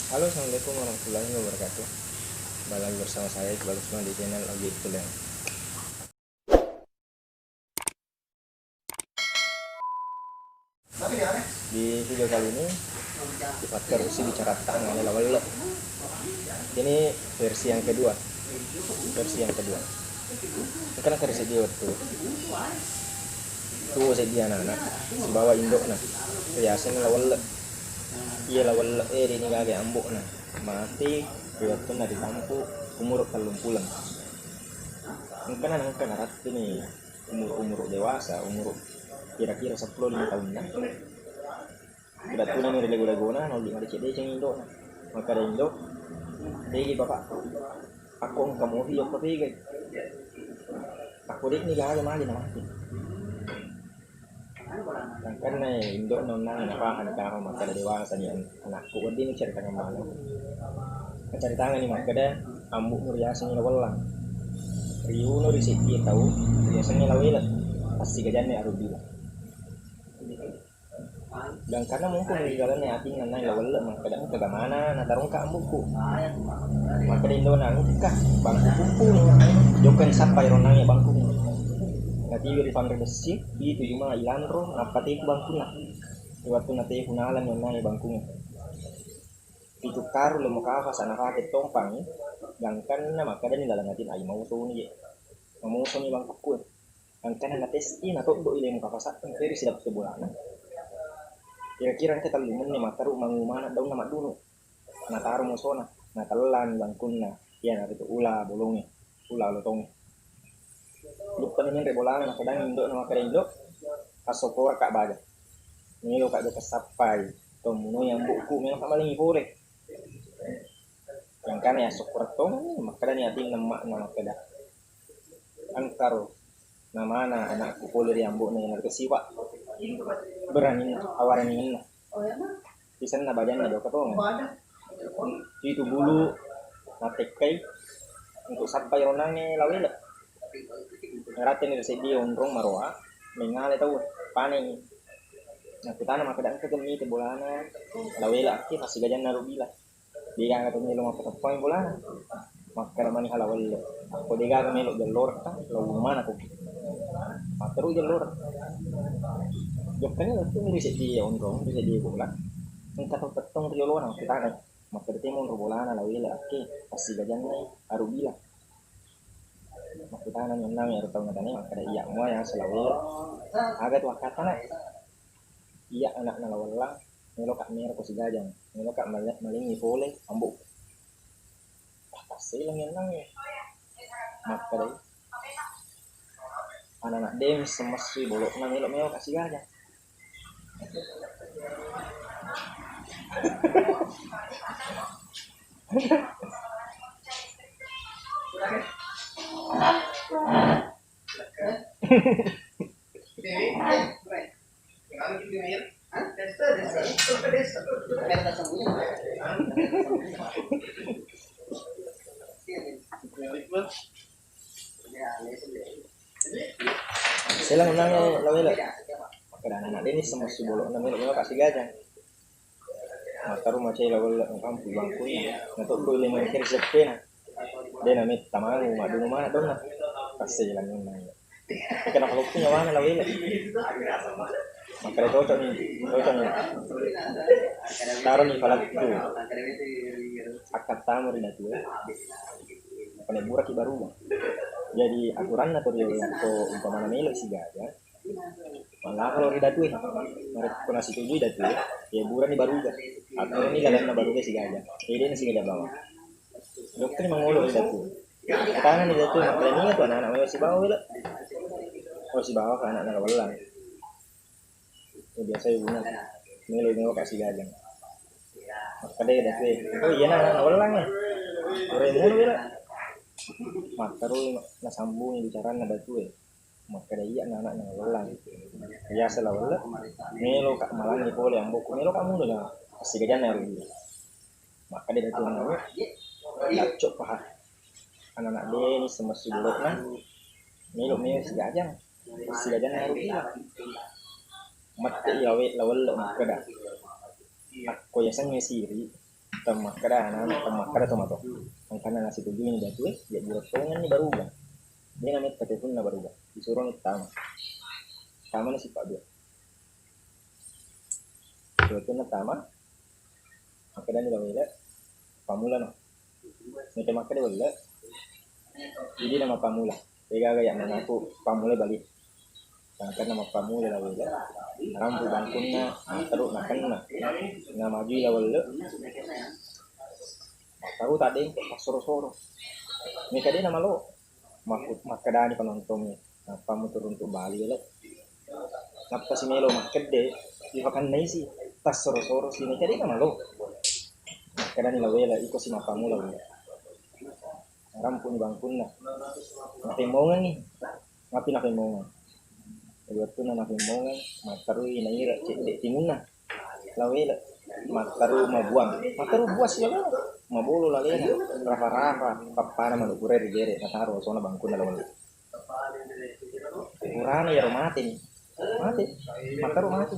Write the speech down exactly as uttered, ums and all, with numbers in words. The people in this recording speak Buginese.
Halo, assalamualaikum warahmatullahi wabarakatuh. Kembali lagi bersama saya, Iqbal Usman, di channel Ogi Tuleng. Di video kali ini, kita terus bicara tentang lawelle. Ini versi yang kedua. Versi yang kedua. Engkana kari seddi wettu. Tuo seddi anana, sibawa indo'na. Riaseng lawelle. Iya lawelle, eh, deni gaga ambo'na. Mati, ri wettunna ritampu, umuru tellung puleng. Engkana, engkana rattini umuru-umuru dewasa, umuru kira-kira seppulo lima taunna. Dattunani ri lego-legona, naolli madeceng-deceng indo'na. Makkeda indo, "Degi, Bapak, akko engka mofi yokko tegai. Akko de'ni gaga magi na mati." Nangkanna indo'na onnang napahang karo makkeda, "Dewasani an-, anakku, wedding caritangang maneng." Nacaritangani makkeda, "Ambo'mu riasengngi Lawellang. Riuno ri seddi tau riasengngi Laweleng. Assigajanna Arubila." Gangkanna mungkuni ri lalenna atinna nai Lawelle, makkeda, "Engka gamana natarongka ambo'ku?" Makkeda indona, "Engka, bangku kuppuni. Jokkani sappai ronnangnge bangkungnge." Natiwi ri fanre bessi, pitu juma ilanro, nappa tepu bangkunna. Ri wettunna tepu nalani onnangnge bangkungnge. Pitu karung lemo kafasa napake tompangngi, gangkanna makkedani laleng atinna, "Ai, mausoni je. Mamusoni bangkukku." Engkana natesti, natoddo'i lemo kafasa, engkai ri sidappe bolana. Kira-kira engka tellu menne matteru mangu maneng daunna maddunu. Nataro musona, natellani bangkunna, iyanaritu ula bolongnge, ula lotongnge. Luppani menre bolana, nakedangi indo'na makkeda, "Indo, assokkorakka baja. Meloka jokka sappai to munoi ambo'ku, meloka malengngi pole." Engkana yassokkoreng tongeng, makkedani atinna emma'na makkeda, "Engkaro namana anakku pole ri ambo'na, iyanaritu siwa. Beraninna, awaraningenna. Sisenna bajanna jokka tongeng. Pitu bulu natekkai untuk sappai ronnangnge Lawele." Naratteni ri seddi onrong maroa, mengngale tau, panengngi. Nakkutana makkeda, "Engka gemmi te bolana Lawele akki, assigajanna Arubila. Degaga to melo mappateppangi bolana." Makkeda mani Lawelle, "Akko degaga melo jellorekka, lao manako." Matteru jelloreng. Jokkani lettu ri seddi onrong, ri seddi bola. Engka tau tettong ri olona, makkutanai. Makkeda, "Te monro bolana Lawele akki, assigajanna Arubila." Makkutanani onnang ero tau natanai, makkeda, "Iya mua yaseng Lawelle. Aga tu akkatana?" "Iya anakna Lawellang, meloka mero ko sigajang, meloka male-, malengngi pole ambo'ku." Tasselengngi onnangnge. Makkedai, "Anana de misseng messui bolo'na, melo-, meloka sigajang." Seleng onnangnge Lawele. Makkeda anana de misseng messui bolo'na, melo-, meloka sigajang. Matteru macai Lawelle, makampu bangkunna. Natoddo ile mengkiri seppena. De nametta mangu, maddunu maneng daunna. Tasselengngi onnangnge. Kenapa lupa nyawana Lawele? Makkeda, "Cocok ni, cocok ni. Taroni palettu. Akkattamu ri datue. Paneburaki baruga." Jadi aturanna to riolo, ko umpamana melo sigaja, mallaporo ri datue. Narekko nasitujui datue, ya burani baruga. Aturani lalenna baruga sigaja. Jadi de nasigaja bawang. Jokkani mangolo ri datue. Tanani datue, makkeda, "Ninga tu anak-anak melo sibawa welo." "Oh, sibawa ka anakna Lawellang." Ya, biasa ibunya. "Melo, melo ka sigajang." Makkeda datue, "Oh, iyana anakna Lawellang e. Ore mulu welo." Matteru nasambungi bicaranna datue. Makkeda, "Iya anakna Lawellang. Yaseng Lawelle, meloka malangngi pole ambo'ku, meloka muno na assigajanna Arubila." Makkeda datue, "Lacco paha. Anana de misseng messui bolo'na, melo-, melo sigajang. Assigajanna Arubila." Mette i Lawe-, Lawelle makkeda, "Akko yasengnge siri, Temmakkeda anana, temmakkeda to mato. Angkanna nasitujui ni datue, ya burettongenni baruga. De nametta tepunna baruga. Disuroni tama. Tamani sipaddua. Wettuna tama, makkedani La Wele, pammulano. Mete makkeda Welle, idi nama pammula. Degaga ya manaku pammula bali. Sangkanna mappammula La Wele, rampu bangkunna, matteru nakenna. Namajui La Welle, matteru taddengke, passoro-soro. Meka de namalo. Makku-, makkedani penontongnge, nappa mutu runtu bali Wele. Nappa si melo makkedde, ipakennaisi, tassoro-sorosi, meka de namalo. Makkedani La Wele, iko si mappammula Wele. Rampuni bangkunna. Napemmongengi. Mapi napemmongeng. Ri wettunna napemmongeng, matterui naire cedde timunna. La Wele. Matteru mabuang. Matteru buang si La Wele. Mabolo lalena. Rafa-rafa. Pappana manu pura ri gere. Nataro osona bangkunna La Wele. Purana yaro mate ni. Mate. Matteru mate.